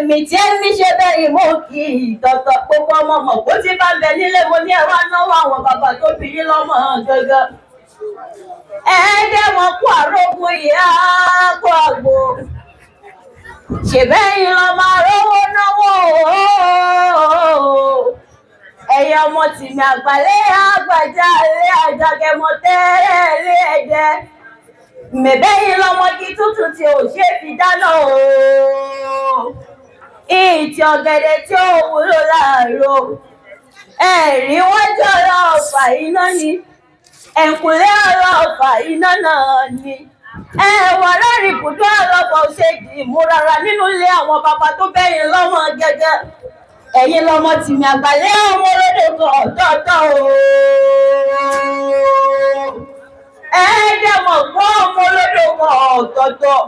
Ẹ̀mí tí ẹ̀mí ṣe bẹ́ẹ̀ mú kí ìtọ̀tọ̀ gbogbo ọmọ mọ̀ kó tí bá ń bẹ nílé, mo ní ẹ̀wá náwó àwọn bàbá tó bí yín lọ́mọ gangan. Ẹ̀ẹ́dẹ̀mọ̀ kú àrógùn ìyá kó àgbo. Ṣèbẹ́yìn lọ máa rówó náwó, ẹ̀yin ọmọ tìmí àgbàlẹ́ àgbàjá ilé àjàgẹ̀mọ tẹ́lẹ̀ ẹ̀jẹ̀ mẹ̀bẹ́yìn lọmọdé tútù tí ò ṣe fi dáná o, ìtì ọ̀gẹ̀dẹ̀ tí ò wúlò láàárọ̀, ẹ̀rí wájú ọ̀rọ̀ ọ̀fà iná ni, ẹ̀ǹkùlé ọ̀rọ̀ ọ̀fà iná náà ni, ẹ̀wà lórí ibùdó ọlọ́fà òṣèjì ìmúrara nínú ilé àwọn bàbá tó bẹ́yìn lọ́mọ gẹ́gẹ́. Ẹ̀yin lọmọ tìmí àgbàlẹ́ ọmọ olódò kan ọ̀tọ̀ọ̀tọ̀ o, ẹ̀ẹ́dẹ̀mọ̀ gbọ́ ọmọ olódò kan ọ̀tọ̀ọ̀tọ̀.